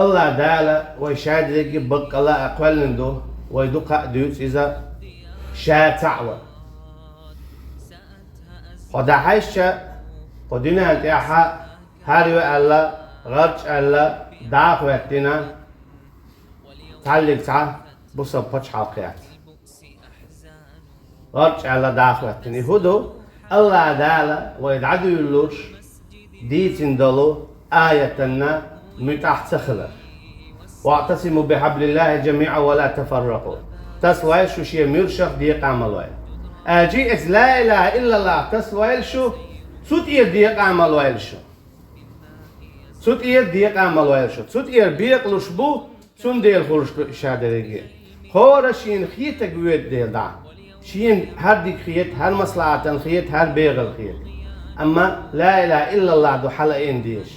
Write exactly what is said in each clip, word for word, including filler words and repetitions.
АллахӀ Дала вай шадерриге баккъала а кхоьллина ду, вай дукха а дуьйцу Иза Ша цхьаъ вар. Хьо дӀахьаьжча, кху дуьнен тӀехь хӀара ю аьлла, гӀарчӀ аьлла, дӀа а хӀоьттина, цхьаллиг цхьа бусалба пачхьалкх яц. ГӀарчӀ аьлла дӀа а хӀоьттина. И хӀун ду? АллахӀ Дала вай дӀадуьйлалуш дийцина долу аятанна муьтӀахь ца хилар. «ВаӀтасиму бихьаблиллахӀи жамиӀан ва ла тафарракъу». Тасавойла шу шен муьршах, декъа ма лойла. Аьлча, эцу ла илахӀа иллаллахӀ тасавойла шу, цу тӀера декъа ма лойла шу. Цу тӀера декъа ма лойла шу. Цу тӀера бекъалуш бу, цундела хуьлуш ду и шадерриге. ХӀора шена хетарг воьду дела дӀа. Шена хӀара дика хета, хӀара маслахьатана хета, хӀара бегӀала хета. Амма ла илахӀа иллаллахӀ ду хьалаайна дезаш.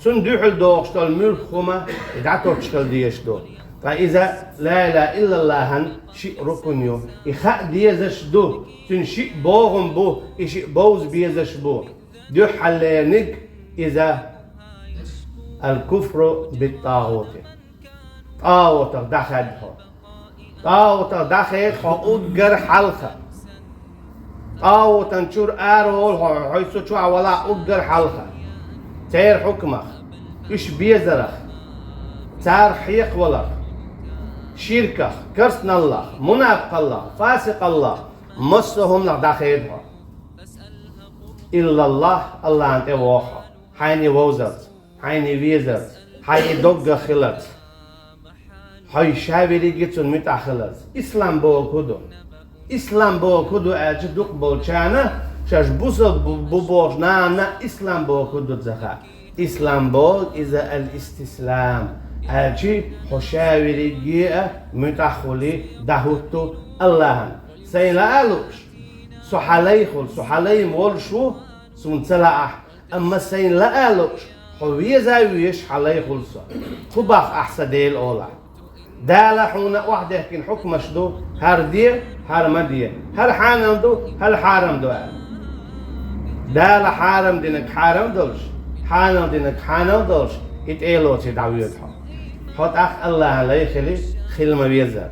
Цунна дуьхьал догӀуш долу муьлхха хӀума и дӀатосуш хила дезаш ду. Ткъа иза ла илахӀа иллаллахӀан шиъ рукун ю. И хаа дезаш ду. Цуьнан шиъ богӀам бу, и шиъ бовза безаш бу. Дуьххьарлерниг иза аль-куфру бит-тӀагӀути. ТӀагӀутах дӀахаьдда хьо. ТӀагӀутах дӀахеда хьо уггар хьалха. ТӀагӀутан чуьра араволу хьо, хьо цу чохь валахь уггар хьалха. Церан хьукмах, уьш безарах, царах хьекхаваларх, ширках, керстаналлах, мунапикъаллах, фасикъаллах, массо а хӀуманах дӀахеда хьо. ИллаллахӀ, АллахӀана тӀе вогӀу хьо. Хьайна вовзарца, хьайна везарца, хьайн доггах хиларца. Хьо ша верриге цунна муьтӀахь хиларца. Ислам бохург хӀун ду? Ислам бохург хӀун ду аьлча, дукхахболчарна, шаьш бусалба бу бохучу нахана ислам бохург хӀун ду ца хаьа. Ислам бохург иза аль-истислам. Аьлча, хьо ша верриге а муьтӀахь хуьлий, дӀахӀутту АллахӀана. Сайна лаа лууш, со хьан лай хуьлу, со хьан лай волуш ву, суна ца лаахь, амма сайна лаа лууш, хьо веза а везаш, хьан лай хуьлу со. Кху баккха ахь сан Дела олахь. Дала хьуна охьадехкина хьукмаш ду, хӀара де, хӀара ма де, хӀара хьанал ду, хӀара хьарам ду аьлла. Дала хьарам динарг хьарам долуш, хьанал динарг хьанал долуш, и тӀе а лоций дӀавоьду хьо. Хьо тӀаккха АллахӀан лай хили, хила ма везара.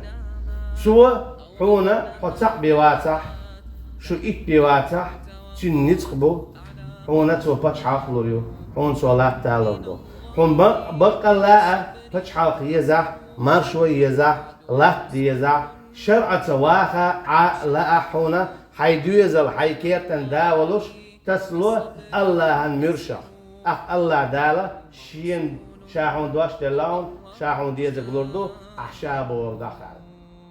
Цо хьуна хьо цхьаъ бен вацахь, шу итт бен вацахь, цуьнан ницкъ бу, хьуна цо пачхьалкх лур ю, хьуна цо латта а лур ду. Хьуна бакъ-, баккъалла а пачхьалкх езахь, маршо езахь, латта дезахь, шарӀаца ваха Ӏа лаахь хьуна, хьайн доьзал, хьайн кертан да волуш, тасало АллахӀан муьршах. ТӀаккха АллахӀ Дала шена, ша хьуна дош делла хьуна, ша хьуна дезарг лур ду, ахь ша бохург дӀахаьрда.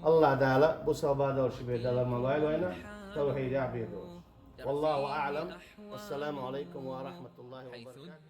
АллахӀ Дала бусалба долуш бен далар ма лойла вайна, тавхьидехь бен доцуш. Валлаху аӀлам. Вассаламу Ӏалайкум ва рахьматуллахӀи ва баракатухӀ.